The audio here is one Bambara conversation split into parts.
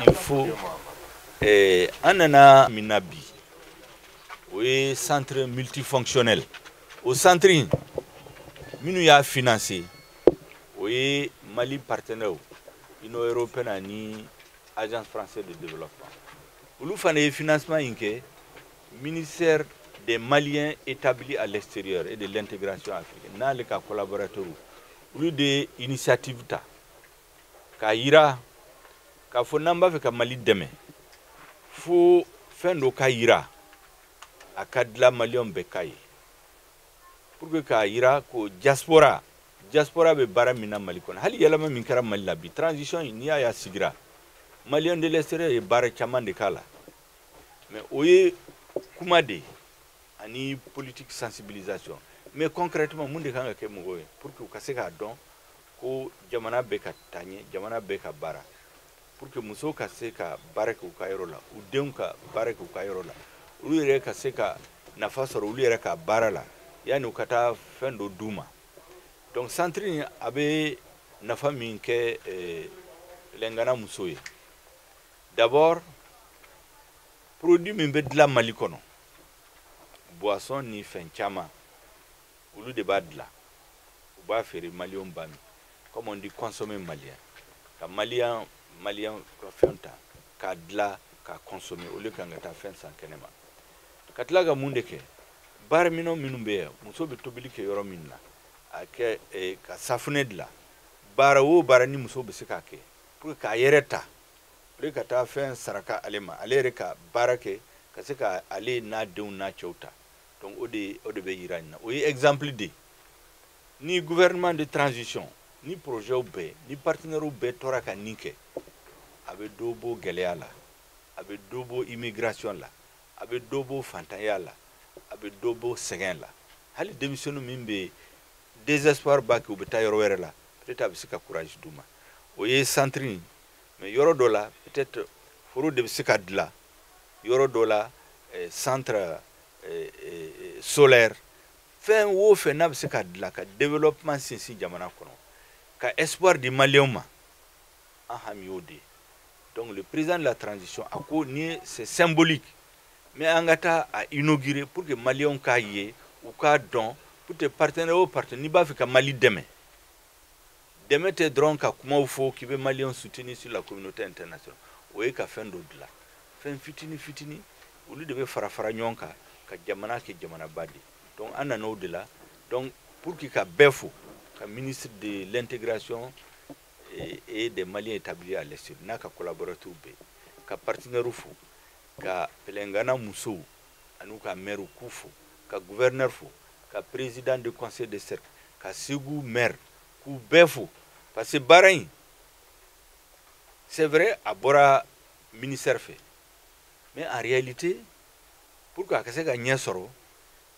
Il faut an nana min na bi, o ye centre multifonctionnel. O centre in, minnu y'a financé, o ye Mali partenaire, Union européenne ani Agence française de développement. Olu fana ye financement in kɛ. Ministère des Maliens établis à l'extérieur et de l'intégration africaine n'ale ka collaborateur, olu de ye initiative ta k'a yira k'a fɔ n'an b'a fɛ ka Mali dɛmɛ, fo fɛn dɔ ka yira, a ka dilan, Maliyɛnw bɛɛ ka ye, pour que k'a yira ko diaspora bɛ baara min na Mali kɔnɔ. Hali yɛlɛma min kɛra Mali la bi, transition in, n'i y'a ye a sigira, Maliyɛn de l'extérieur ye baara caman de k'a la. Mais o ye kuma de ye ani politique sensibilisation. Mais concrètement, mun de kan ka kɛ mɔgɔw ye pour que u ka se k'a dɔn ko jamana bɛ ka taa ɲɛ, jamana bɛ ka baara, pour que musow ka se ka baara kɛ u ka yɔrɔ la, u denw ka baara kɛ u ka yɔrɔ la, olu yɛrɛ ka se ka nafa sɔrɔ olu yɛrɛ ka baara la, yanni u ka taa fɛn dɔ d'u ma? Donc centre in, a bɛ nafa min kɛ Lɛngana muso ye, d'abord, produit min bɛ dilan Mali kɔnɔ, boisson ni fɛn caman, olu de b'a dilan, u b'a feere, Maliyɛnw b'a min. Comme on dit, consommer malien, ka Maliyɛn ka fɛn ta k'a dilan k'a consommer au lieu k'an ka taa fɛn san kɛnɛma. Ka tila ka mun de kɛ? Baaraminɛn minnu bɛ yan, muso bɛ tobili kɛ yɔrɔ min na, a kɛ ka safunɛ dilan, baara o baara ni muso bɛ se k'a kɛ pour que k'a yɛrɛ ta, au lieu ka taa fɛn saraka ale ma, ale yɛrɛ ka baara kɛ ka se ka ale n'a denw n'a cɛw ta. Donc o de bɛ yira nin na. O ye exemple de ye. Ni gouvernement de transition ni projet bɛɛ ni partenaires bɛɛ tora ka nin kɛ, a bɛ dɔ bɔ gɛlɛya la, a bɛ dɔ bɔ immigration la, a bɛ dɔ bɔ fantanya la, a bɛ dɔ bɔ sɛgɛn la. Hali denmisɛnnin min bɛ yen, désespoir b'a kɛ, u bɛ taa yɔrɔ wɛrɛ la, peut-être a bɛ se ka courage d'u ma. O ye centre in. Mais yɔrɔ dɔ la, peut-être foro de bɛ se ka dilan yɔrɔ dɔ la, centre solaire, fɛn o fɛn n'a bɛ se ka dilan ka développement sinsin jamana kɔnɔ, ka espoir di Maliyɛnw ma, an hami y'o de ye. Donc le président de la transition a ko ni c'est symbolique, mais an ka taa a inaugurer pour que Maliyɛnw k'a ye, u k'a dɔn, pour que partenaire o partenaire, n'i b'a fɛ ka Mali dɛmɛ, dɛmɛ tɛ dɔrɔn ka kumaw fɔ k'i bɛ Maliyɛnw soutenir sur la communauté internationale. O ye ka fɛn dɔ dilan, fɛn fitini fitini, olu de bɛ fara fara ɲɔgɔn kan ka jamana kɛ jamanaba de ye. Donc an nana o de la. Donc pour que ka bɛɛ fo, ka ministre de l'intégration et des Maliens établis à l'extérieur n'a ka collaborateurs bɛɛ, ka partenaires fo, ka Pɛlɛngana musow ani ka maire k'u fo, ka gouverneur fo, ka président du conseil de cercle, ka Segu maire, k'u bɛɛ fo, parce que baara in, c'est vrai, a bɔra ministère fɛ, mais en réalité, pour que a ka se ka ɲɛ sɔrɔ,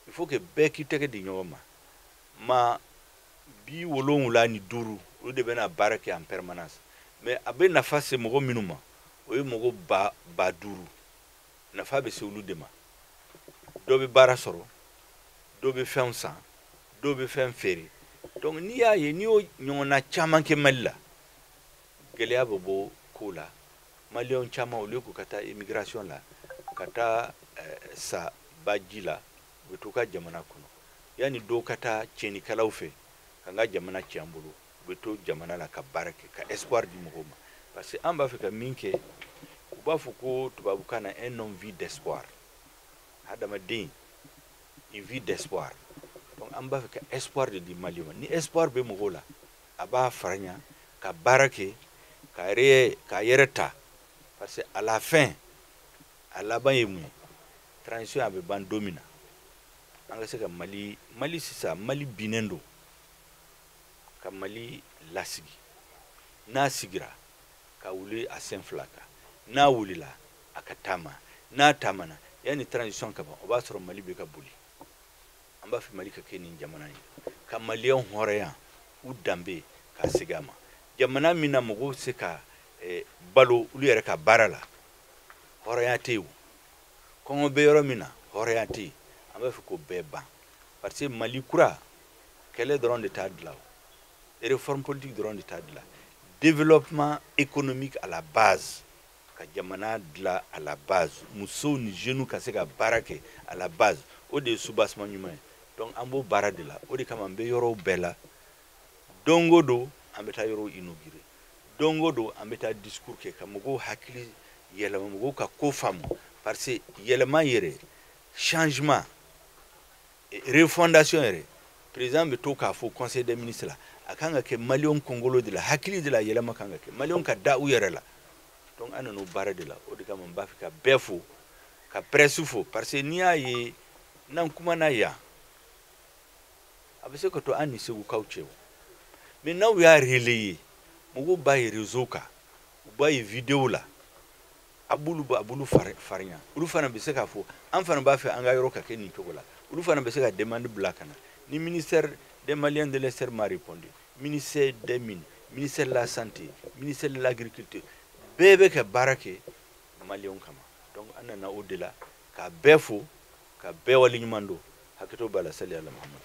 il faut que bɛɛ k'i tɛgɛ di ɲɔgɔn ma. Ma 75, olu de bɛna baara kɛ en permanence, mais a bɛ nafa se mɔgɔ minnu ma, o ye mɔgɔ ba 5. Nafa bɛ se olu de ma. Dɔ bɛ baara sɔrɔ, dɔ bɛ fɛnw san, dɔw bɛ fɛn feere. Donc n'i y'a ye, n'i y'o ɲɔgɔnna caman kɛ Mali la, gɛlɛya bɛ bɔ ko la. Maliyɛnw caman, au lieu k'u ka taa immigration la, ka taa sa baji la, u bɛ to ka jamana kɔnɔ, yanni dɔw ka taa tiɲɛnikɛlaw fɛ ka n ka jamana ci an bolo, u bɛ to jamana la ka baara kɛ, ka espoir di mɔgɔw ma. Parce que an b'a fɛ ka min kɛ, u b'a fɔ ko tubabukan na, un homme vit d'espoir, hadamaden, il vit d'espoir. Donc an b'a fɛ ka espoir de di Maliyɛnw ma. Ni espoir bɛ mɔgɔw la, a b'a fara ɲa ka baara kɛ k'a yɛrɛ ta. Parce que à la fin, a laban ye mun ye? Transition a bɛ ban don min na, an ka se ka Mali sisan, Mali binnen don, ka Mali lasigi. N'a sigira ka wuli a sen fila kan, n'a wulila a ka taama, n'a taamana, yanni transition ka ban, o b'a sɔrɔ Mali bɛ ka boli. An b'a fɛ Mali ka kɛ nin jamana ye, ka Maliyɛnw hɔrɔnya, u danbe ka segin a ma, jamana min na mɔgɔw bɛ se ka balo olu yɛrɛ ka baara la, hɔrɔnya tɛ yen, o kɔngɔ bɛ yɔrɔ min na, hɔrɔnya tɛ yen. An b'a fɛ k'o bɛɛ ban, parce que Mali kura, kɛlɛ dɔrɔn de t'a dilan, o réforme politique dɔrɔn de t'a dilan, développement économique à la base. Ka Ka jamana dilan à la base, musow ni jeunes ka se ka baara kɛ à la base, o de ye soubassement ɲuman ye. Donc an b'o baara de la. O de kama an bɛ yɔrɔw bɛɛ la. Don o don, an bɛ taa yɔrɔw inaugurer. Don o don, an bɛ taa discours kɛ ka mɔgɔw hakili yɛlɛma, mɔgɔw ka ko faamu, parce que yɛlɛma yɛrɛ, changement, refondation yɛrɛ, président bɛ to k'a fɔ conseil des ministres la, a kan ka kɛ Maliyɛnw kunkolo de la, hakili de la. Yɛlɛma kan ka kɛ, Maliyɛnw ka da u yɛrɛ la. Donc an nana o baara de la. O de kama n b'a fɛ ka bɛɛ fo, ka presse fo, parce que n'i y'a ye n'an kumana yan, a bɛ se ka to an ni Segukaw cɛ o, mais n'aw y'a relayer, mɔgɔw b'a ye réseau kan, u b'a ye vidéo la, a b'olu farinya. Olu fana bɛ se k'a fɔ: an fana b'a fɛ an ka yɔrɔ ka kɛ nin cogo la. Olu fana bɛ se ka demande bila ka na. Ni ministère des Maliens de l'extérieur m'a répondu, ministère des Mines, ministère de la Santé, ministère de l'Agriculture, bɛɛ bɛ ka baara kɛ Maliyɛnw kama. Donc an nana o de la ka bɛɛ fo, ka bɛɛ waleɲuman don. Hakɛto b'a la. Sali ala Muhamadu.